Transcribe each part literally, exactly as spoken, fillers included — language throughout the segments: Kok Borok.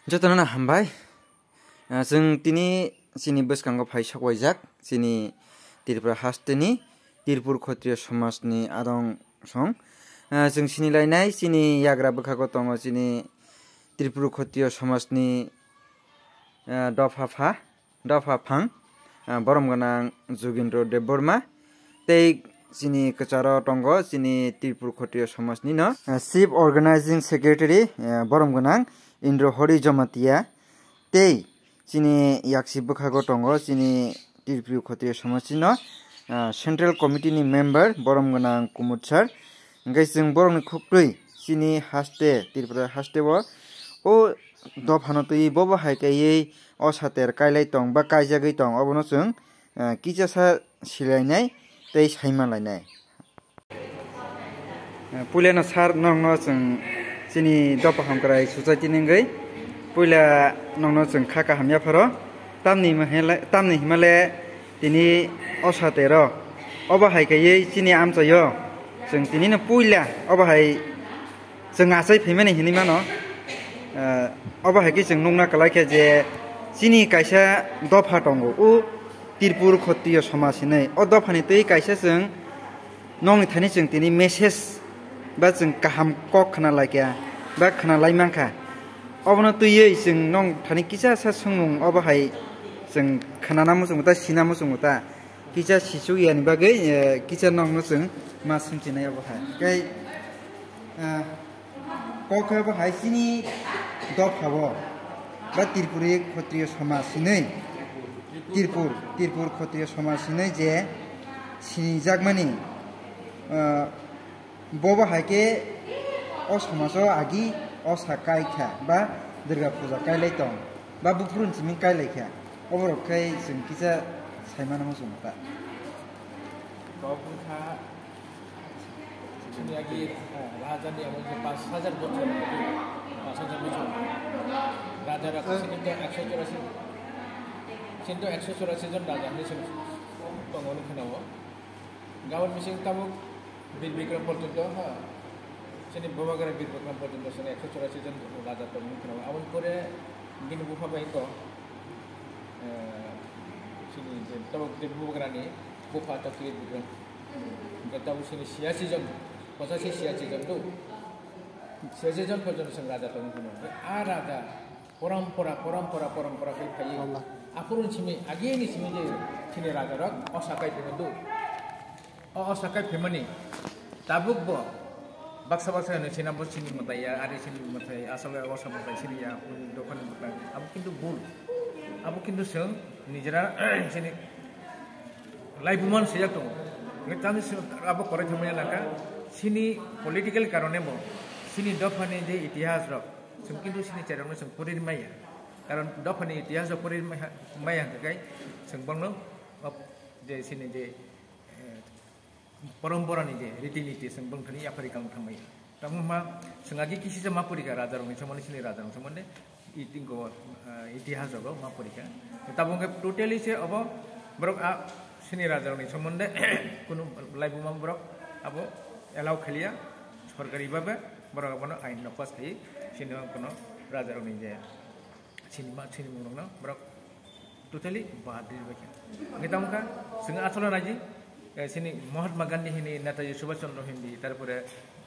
Jotono no hambai. Ah, chwng tini chini bwskango phai sokwaijak, chini Tripura hasteni Tirpur Khotriyo Somajni adong song. Ah, chwng sini lainai, chini yagra bwkhago tongo chini Tirpur Khotriyo Somajni, ah, dopha pha, dopha phang, ah, borom gwnang Jogindra Debbarma, tei chini kwcharo tongo chini Tirpur Khotriyo Somajni no, ah, Chief Organizing Secretary, ah, borom gwnang Indra Hori Jamatia, tei chini yaksi bwkhago tongo chini Tirpur Khotriyo Somajni no, ah, Central Committee ni member borom gwnang Kumud Sir. Hwnkhe chwng borokni khuktwi chini haste, Tripura haste o, o dophano twi bobo hai kaiwi o sater kailai tong ba kaijagwi tong, obono chwng, ah, kichasa silainai tei saima lainai. Eh, puilano sir, nokno chwng chini dopha hamkrai society ni wngwi puila nokno chwng kha kaham yapharo. Tamni himale, tamni himale tini o satero obo hai kaiwi chini amchaio chwng tinino puila obo hai chwng achai phaimani hinwi mano. Eh, obo hai khe chwng nukna kwlai kha je chini kaisa dopha tongo, o Tirpur Khotriyo Somaj hinwi. O dophani twi kaisa chwng nokni thani chwng tini message ba chwng kaham kok khna laikha ba khna lai mankha. Obono twiwi chwng nokni thani kisa sa swngmung obo hai chwng khnana muchungo ta, sina muchungo ta. Kisa sichuk yani bagwi, eh, kisa nokno chwng ma swngchinai obo hai. Tei, eh, kok khe obo hai chini dophao ba Tirpuri Khotriyo Somaj hinwi, Tirpur, Tirpur Khotriyo Somaj hinwi je sinijakmani, ah, bobo hai khe o somajo agi osa kai kha ba Durga puja kailai tong ba buphurun simi kailai kha, oborok khai chwng kisa saimano muchungo ta. Kok wngkha Chini agi, eh, raja ni amo khe pash hajar bochor, pash hajar bochor. Raja rok chini to ekso chorasi, chini to ekso chorasi jon raja hinwi chwng tongo hinwi khwnao. Gabon bising tabuk Bir Bikram porjonto, ha, chini Bubagra Bir Bikram porjonto chini ekso chorasi jon raja tongo hinwi khwnao. Aboni pore bini bupha bai to, eh, chini je tabuk je Bubagra ni bupha to Bir Bikram. Hingke tabuk chini siyasi jon, pochashi siyasi jon do. Siyasi jon porjonto chwng raja tongwi phano. A raja, porompora, porompora, porompora khe phaiwi. Aphuru simi, agini simi je chini raja rok osa kai phano do. O osa kai phimani tabuk bo baksa baksa hino chini bo chini mwtai ya, ari chini mwtai, asole osa mwtai chini ya, dophani mwtai. Abo kintu bul. Abo kintu chwng nijera chini Laibuman sijak tongo. Hingke tamni simi abo korai thangmani laka, chini political karone bo, chini dophani je itihas rok, chwng kintu chini cherokno chwng pori maya. Karon dophani itihas rok pori maya, maya hingke kai chwng bangno, o, je chini je, eh, poromporani je riti niti chwng bangthani yapari kang thangmaya. Tamo hwnba chwng agi kisisa ma porikha rajarokni somondi, chini rajarokni somondi, itingo, ah, itihas rogo ma porikha. Tabuk khe totally se obo borok a chini rajarokni somondi kunu laibuma borok abo allow khaliya, sorkari babe borok abono ain no pass khai, chini kono rajarokni je Sinima, sinimung rokno borok totally bad ri bai kha. Hingke tamo kha, chwng asolo naidi, eh, sini Mahatma Gandhi hini, Netaji Subhash Chandra hindi, tarpore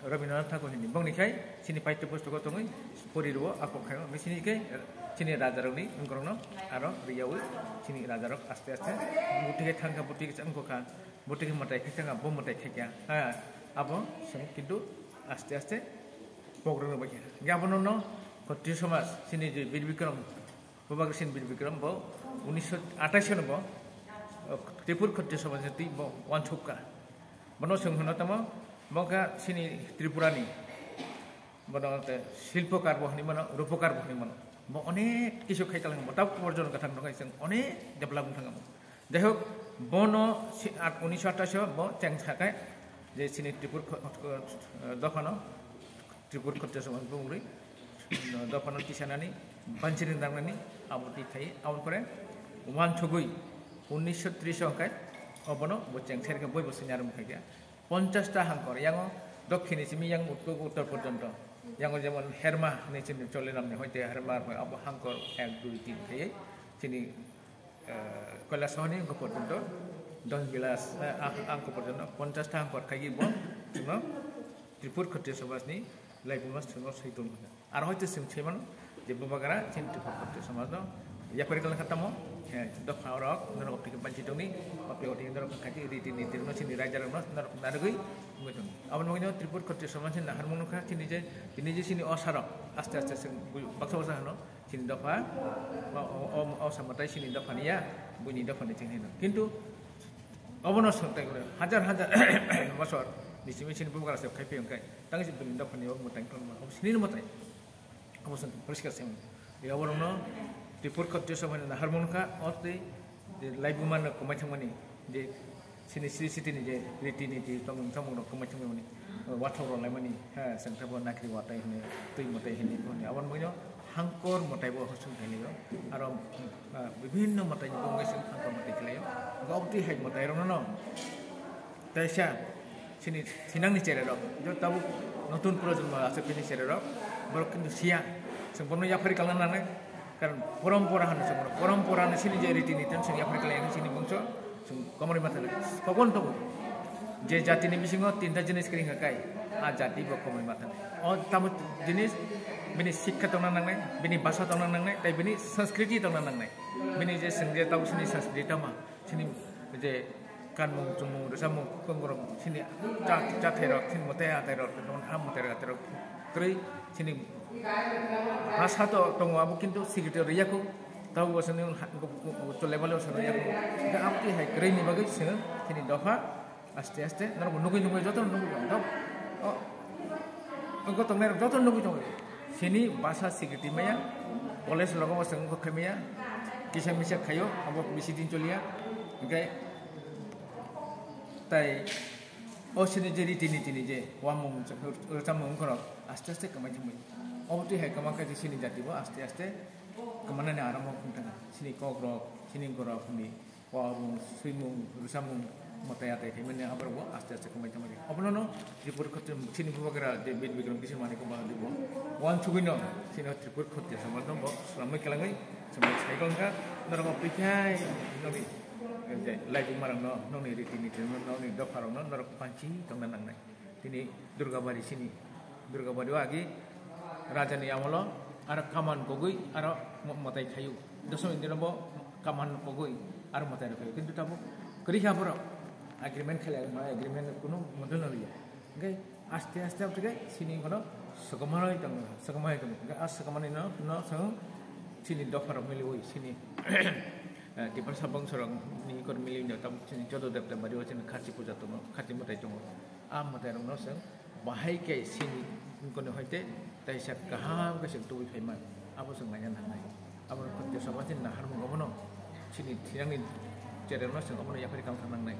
Rabindranath Thakur hindi. Bongni khai sini paitya pustoko tongwi pori rwo, ako khai, hingke sini khe, eh, sini raja rokni wngkorokno aro riyaui sini raja rok aste aste butike thangkha, butike changkokha, butike mwtai khe thangkha, bo mwtai khe kya. Ha, abo chwng kintu aste aste pogrok rwbaikha. Hingke abono no Khotriyo somaj, chini je Bir Bikram, Bubagra chini Bir Bikram bo unisho atais no bo, o, Tripur Khotriyo somaj ni twi bo uansukha. Bono chwng hwno tamo, bo kha chini Tripura ni, bono te silpokar bo hwnwi mano, rupokar bo hwnwi mano. Bo onek kisu khai talang bo, tabuk porjon gathang rok chwng onek develop wng thang bo. Jaihok, bono si-, at-, unisho atais o bo cheng sakai je chini Tripur kho-, kho-, dophano, Tripur Khotriyo somaj bumrwi, dophano tisanani, banchiring dangnani, abo twi khai, aboni pore uansugwi unisho tris o hwnkhe obono bo cheng serkhe boi bo sini arum khaikha. Ponchash ta hangkor, yango dokhini simi yang uttor, uttor porjonto. Yang jemon Herma ni chini chole namni hoite Herma rok abo hangkor ek dui tin khaiye chini, eh, Kailasohor ni wngkha porjonto dos gilas, eh, ang, angkor porjonto ponchash ta hangkor khaiye bo chwngno Tripur Khatriya Samaj ni laibuma chwngno soi tong hwnna. Aro hoite chwng sai mano je bubagra chini Tripur Khatriya Samaj no yapari kala kha tamo, eh, dopha rok norok tiki banchi tongni, opi oti norok kha khe riti niti no chini raja rok no norok narigwi wngwi tong. Aboni bagwi no Tripur Khatriya Samaj ni naharmung nukha chini je, tini je chini osa rok aste aste chwng bui-, baksa baksa hano chini dopha, o, o, o, osa mwtai chini dopha ni ya, buini dopha ni chwng hino. Kintu obono swngtai gore hajar hajar bosor ni simi chini bubagra se khai phi wngkai, tang si buini dopha ni o mwtai tong ma, o sini mwtai. Obo chwng poriskar se mano. Oborokno Tripur Khatriya Samaj ni naharmung kha, o tei je laibuma no kwmai thangmani, je chini sri siti ni je riti niti tongmung chamung rok kwmai thangmani, wathok rok laimani, ha, chwng khe bo nakri watai hwnwi, twi mwtai hwnwi, hwnwi. Aboni bagwino hangkor mwtai bo hosung khailaiyo. Aro, ah, bibhinno mwtai ni bongwi chwng hangkor mwtai khlaio. Obotwi hai mwtai rokno no Teisa, chini thinangni chererok, jo tabuk notun projonmo aswk phini chererok, borok kintu siya, chwng bono yaphari kalna nangnai, karon porompora hwnwi chwng bono, porompora hwnwi chini je riti niti chwng yaphari kalna chini bongso, chwng komorwi ma thanai, kokon tongo, je jatini bisingo tinta jinis kwrwi wngkha kai, a jati bo komorwi ma thanai. O tamo jinis, bini sikha tongna nangnai, bini basa tongna nangnai, tei bini sanskriti tongna nangnai, bini je chwng je tabuk chini sanskriti tama, Chini je kanmung, chumung, rwchapmung, kwrwng kwrwng, chini cha-, chathai rok, chini mwtai atai rok, ha mwtai rok, atai rok, kwrwi chini bhasha to tongo, abo kintu secretary rwya kho, tabuk bo chini ha-, go-, go-, uacha level o rwya kho. Hwnkhe abo twi hai kwrwini bagwi chwng chini dopha aste aste norok bo nugwi nugwi joto nugwi tong, o, o tongnai rok joto nugwi tongo. Chini bhasha secretary maya, college rogo bo chwng wngkha khaimaya, kisa misa khaio, abo bisi din choliya, hwnkhe tai o chini je riti niti ni je uamung rwchapmung wngkha rok aste aste kwmai thangbai. Obo twi hai kwma khe chini jati bo aste aste kwmanani arambo wngkha thangkha. Chini kok rok, chini borok ni Warmung, swimung, rwchapmung, mwtai atai khaimani aborok bo aste aste kwmai tongmani. Obono no Tripura khatung chini bubagra je Bid Bikram kisa manwi kwbangma dibo. Wansugwi no chini Tripura khatung samajno bo swlamwi kwlangwi swmai sai khlangkha. Norok bo phikhai nokni je laibuma rokno, nokni riti niti rokno, nokni dopha rokno norok panchi tongna nangnai. Tini Durgabari sini, Durgabari o agi raja ni amolo aro kaman kogwi aro mo-, motai khayu. Dosom indino bo kaman kogwi aro motai rok khayu. Kintu tabuk kwrwi kha borok agreement khlai, ma agreement kuno model no liya. Hingke aste aste abotike sini kono sokomoroi tongo, sokomoroi tongo. Hingke a sokomoroi no, no song sini dopha rok miliwi sini, eh, Tiprasa bongso rok ni kor miliwi no tabuk sini Jodo Debta bari o sini kharchi puja tongo, kharchi motai tongo. A mwtai rokno chwng bahai khe sini wngkoni hoite taisa kaham khe chwng tubui phaiman, abo chwng naina nangnai. Abo khatung samajni naharmung obono chini thinangni chererno chwng obono yapri kang thang nangnai.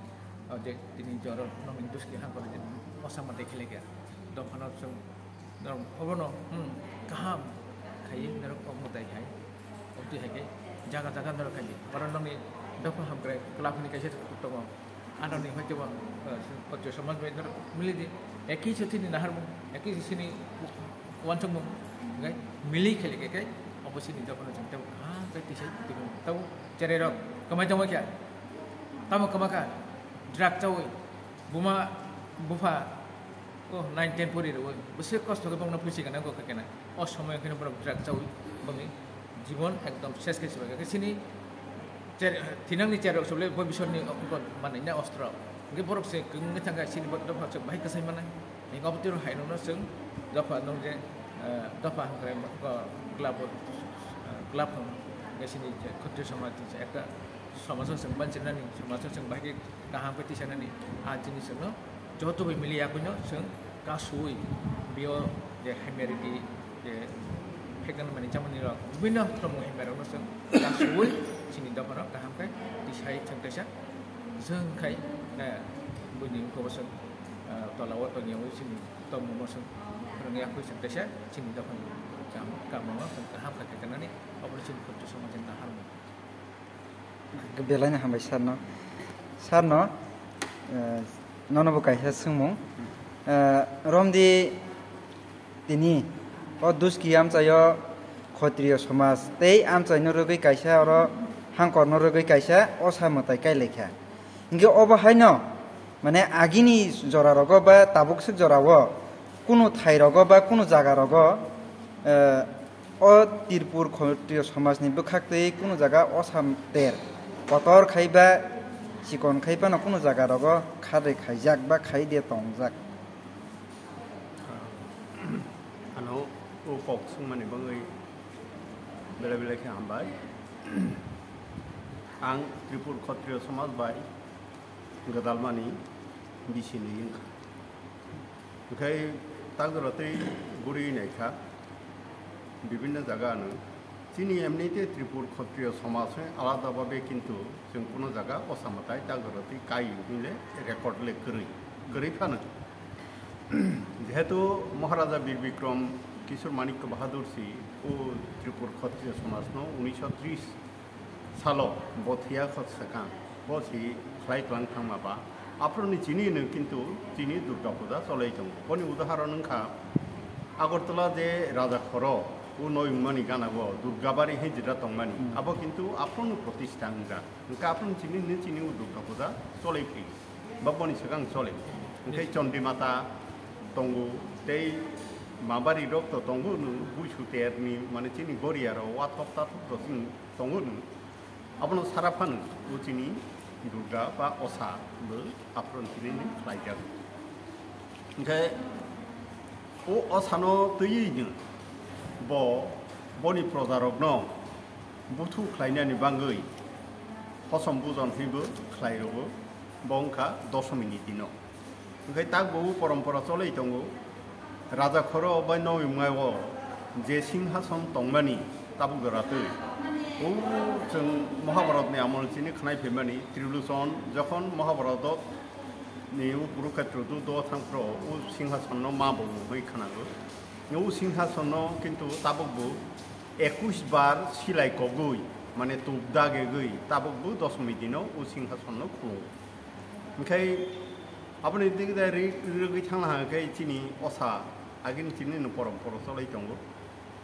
O je tini joro nokni duski hangkor je osa mwtai khe lekha dophano chwng norok obono, hmm, kaham khaiwi norok o mwtai hai. Obotwi hai khe jaga jaga norok khai di. Oro nokni dopha hamkrai kwlap hwnwi kaisa tongo. Anoni hoi tebo, eh, khatung samaj bai norok mili di. Eki se chini naharmung, eki se chini wansukmung. Hingke mili khe lekhe khe obo chini dophano chwng tebo kaham khe tisai tongmung. Tabo cherai rok kwmai tongma khe tamo kwma kha drug chaui buma bupha. O nine ten pori rwui bwswk kosto khe bongno phuisi gana gokha kena. O somoy kheno borok drug chaui bongni jibon ekdom ses khe sibai khe chini cher-, thinangni cherok soble bo bisor ni manai na ostro. Hingke borok se kwngwi thangkha chini bo dopha chwk bahai kwsai manai. Hingke obo twi rok hai rokno chwng dopha nung je, eh, dopha hwnkhe ko glab, eh, glab hwn. Hingke chini je khatung samaj ekta Somajo chwng banchinani, somajo chwng bahai khe kaham khe tisanani, a jinisrokno joto bai mili yakoino chwng kasui, bio je hamya ridi, je pheknani manwi chamani rok, bibinno thwrwngmung hamya rokno chwng kasui, chini dophano kaham khe tisai chwng kaisa chwng khai, eh, buini wngkha bo chwng, eh, tola o tongya ui chini tongmungno chwng phwrwngya khe chwng kaisa chini dophani kam-, kamongo chwng kaham khe kaitornani, obono chini khatung samajni naharmung. Belai no hambai sir no. Sir no, eh, nono bo kaisa swngmung. Eh, romdi tini O duski amchaio Khotriyo somaj tei amchaino rwgwi kaisa oro hangkorno rwgwi kaisa osa mwtai kailaikha. Hinkhe obo haino mane agini jorarogo ba tabuk swk jorao kunu thairogo ba kunu jagarogo, eh, o Tirpur Khotriyo somajni bwkhaktwi kunu jaga osa ter kotor khai ba chikon khai phano kunu jagarogo khadri khaijak ba khai de tongjak. Ano o kok swngmani bagwi belai belai khe hambai. Ang Tripur Khotriyo Somaj bai gwdalmani bisi nwi wngkha. Hwnkhe tak jora tei guri naikha bibinno jaga ano. Chini emnite Tripur Khotriyo somaj se alada babe kintu chwng kuno jaga osa mwtai tak jora tei kai hinle record le kwrwi, kwrwi phano. Jehetu Maharaja Bir Bikram Kishore Manikya Bahadur si o Tripur Khotriyo somajno unisho tris salo bo thiya khot swkang, bo si khlai tlang thangma ba, aphuru ni chini no kintu chini Durga Puja cholai tongo. Boni udaharon wngkha Agartala je Raja Khoro o noi wngmani gana bo Durga Bari hinjira tongmani, abo kintu aphuru no protistha wngjak. Hwnkhe aphuru ni chini no chini o Durga Puja cholai phi ba boni swkang cholai. Hwnkhe Chondi Mata tongo tei mabari rok to tongo no, buisu ter ni mane chini goriya rok wathok tathok rok chini tongo no. Abono sara phano o chini Durga ba osa bo aphuru tini ni khlaijak. Hwnkhe o osano twiwi no bo boni proja rokno buthu khlainani bagwi hosom bujon hwnwi bo khlai rwo, bo wngkha dosomi ni dino. Hwnkhe tak bo porompora cholwi tongo. Raja Khoro bai nogwi mwngai o je singhason tongmani tabuk jora twi. O chwng Mahabharat ni amol chini khnai phaimani Trilochon jokhon Mahabharat ni o Kurukhetro dudho thang phro o singhason no ma bo mwnwi khwnago. O singhason no kintu tabuk bo ekush bar silai kogwi mane tuk dagegwi tabuk bo dosomi dino o singhason no khulungo. Hwnkhe aboni dik de ri-, rwgwi thangna hwnkhe chini osa agini chini no poromporo cholai tongo.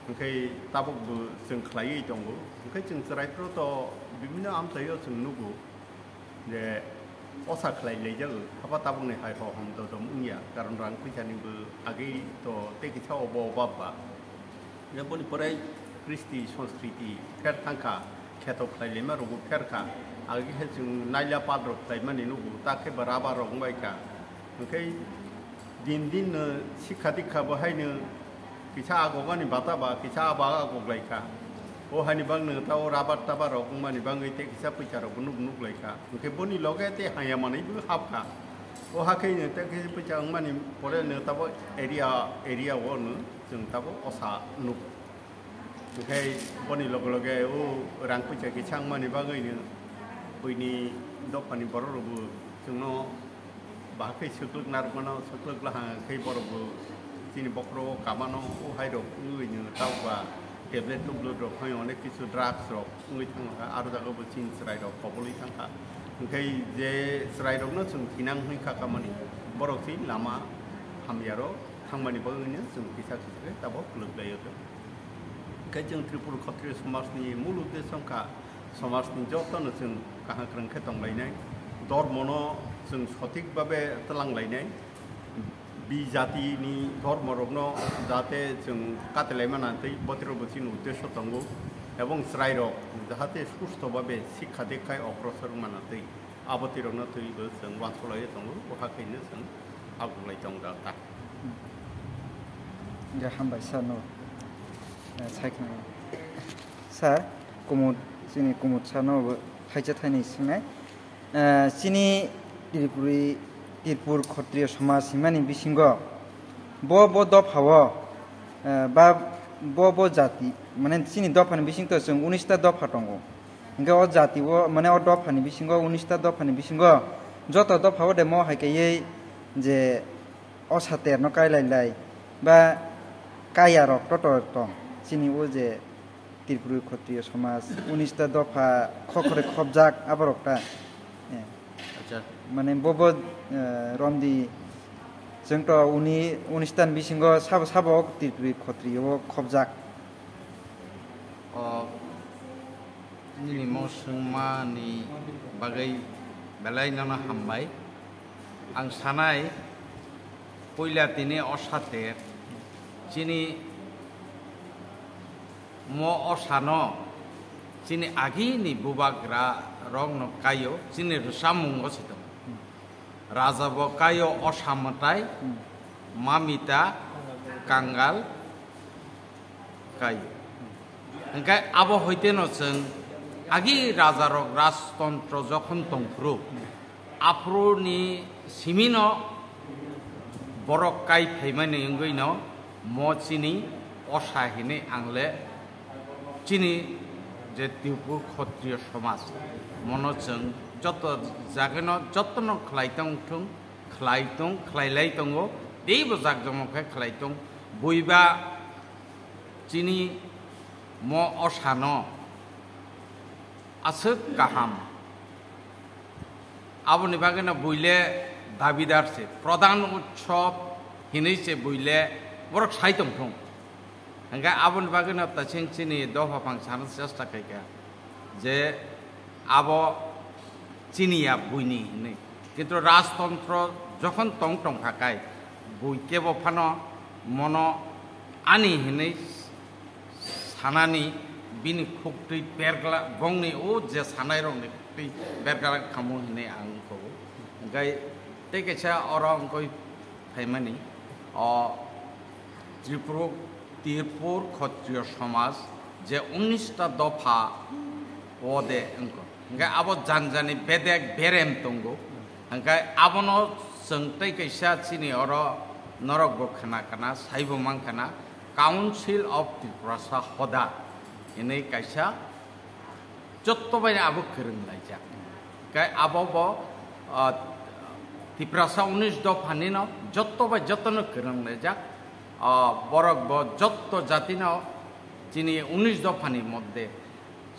Hwnkhe tabuk bo chwng khlaiwi tongo. Hwnkhe chwng chwrai phuru to bibinno amchaio chwng nugo je osa khlai laijago. Haba tabukni hai ho hom dodom wngya, karon rang puisa ni bo agwi to tei kisa obo obab ba. Boni pore kristi, sanskriti pher thangkha, kheto khlai laima rokbo pher kha. Agi khe chwng naila pal rok khlai mani nugo, ta khe ba rubber rok wng bai kha. Hwnkhe din din no sikha dikha bo hai no kisa agogani bata ba kisa aba agog lai kha. O hai ni bang no ta o rubber tabar rok wng mani bagwi tei kisa puisa rok bo nuk nuk lai kha. Hwnkhe boni loge tei haya manwi bo hap kha. O hakhe no tei kisa puisa wng mani pore no ta bo area, area o no chwng tabuk osa nuk. Hwnkhe boni loge loge o rang puisa kisa wngmani bagwino buini dophani borok rokbo chwngno bahai khe swklwk narwkmano, swklwk lahang khe borokbo chini bokhorogo kamano, o hairok wngwino tabukba tablet tublet rok hai onek kisu drugs rok wngwi thangkha, aro jagao bo chini chwrairok kobolwi thangkha. Hwnkhe je chwrairokno chwng thinang hwnwi kha kamani, borok se lama hamyaro thangmani bagwino chwng kisa kisa khe tabuk kwlwk lai o. Khe chwng Tripura Khatriya somajni mul uddesyo wngkha somajni jotono chwng kaham kwrwng khe tonglainai, dhormono chwng sothik babe twlanglainai, bi jatini dhormorokno jate chwng katelai mana tei botirokbo chini uddesyo tongo, ebong chwrairok jahate sustho babe sikha dikkhai ogrosor wng mana tei. Abo twi rokno twibo chwng uansuk lai tongo, o hakhe no chwng aguklai tongo da ta. Hwnkhe hambai sir no, eh, sai khna. Sir, Kumud, chini Kumud sir no bo thaisa thainwi swngnai. Eh, chini Tripuri, Tripur Khatriya Somaj himani bisingo bo, bo dophao, eh, ba bo, bo jati, mane chini dophani bisingtwi chwng unis ta dopha tongo. Hingke o jati o, mane o dophani bisingo, unis ta dophani bisingo, joto dophao de mo hai kaiye je o saterno kai lai lai, ba kaya rok toto tong. Chini o je Tripuri Khatriya Somaj, unis ta dopha khokhore khobjak aborok ta. Eh. Acha. Mane bo bo, eh, romdi Chwng to uni, unistan bisingo sabo sabo Tripuri Khotriyo khobjak. O nini mo swngmani bagwi belai nono hambai. Ang sanai, puila tini o sate chini mo o sano chini agini bubagra rokno kaio, chini rwchapmungo se tongo. Raja bo kaio osa mwtai, mamita, kangal kaio. Hingke abo hoiteno chwng agi rajarok rajtontro jokhon tongphuru, aphuruni simino borok kai phaimani wngwino mo chini osa hinwi angle chini je Tripur Khotriyo somaj, mono chwng joto jagano jotono khlai tong thung, khlai tong, khlai lai tongo, teibo jak jomok khe khlai tong. Buiba chini mo osano aswk kaham. Aboni bagwino buile dabidar se, pradhan utsob hinwi se buile borok sai tong thung. Hingke aboni bagwino tasing chini dopha phang sana chesta khaikha je abo chini ya buini hinwi. Kintu rajtontro jokhon tong tongkha kai, bui kebo phano mono ani hinwi sanani bini khuktwi bergla, bongni o je sanairokni khuktwi bergla khamu hinwi ang wngkho. Hingke tei kaisa oro wngkoi phaimani o Tripura, Tripur Khotriyo Somaj je unis ta dopha o de wngkho. Hingke abo janjani bedek berem tongo. Hingke abono chwng tei kaisa chini oro norok bo khna khna saibo man khna Council of Tiprasa Hoda hinwi kaisa jotto bai abo kwrwng laijak. Kai abo bo, ah, Tiprasa unis dopha nino jotto bai jotto no kwrwng laijak. Ah, borok bo jotto jati no chini unis dopha ni moddhe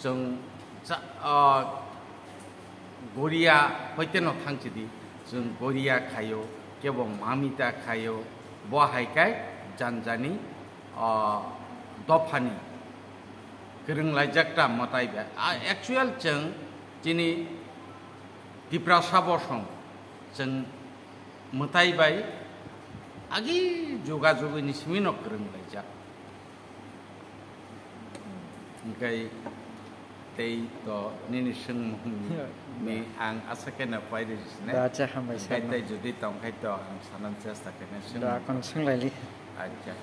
chwng cha-, ah, Goria hoite no thangchidi, chwng Goria khaio, kebo Mamita khaio, bo hai kai janjani, ah, dophani kwrwng laijak ta mwtai bai. A, actual chwng chini Tiprasa bosong chwng mwtai bai agi jogajogni simi no kwrwng laijak. Hingkai tei to nini swngmung ni ang asa khe no pai rwsine. Da, acha, hambai. Hingkai sir, no. Tei jodi tong khai to ang sanani chesta khe ne swngmung. Da, kon swnglaili. Acha.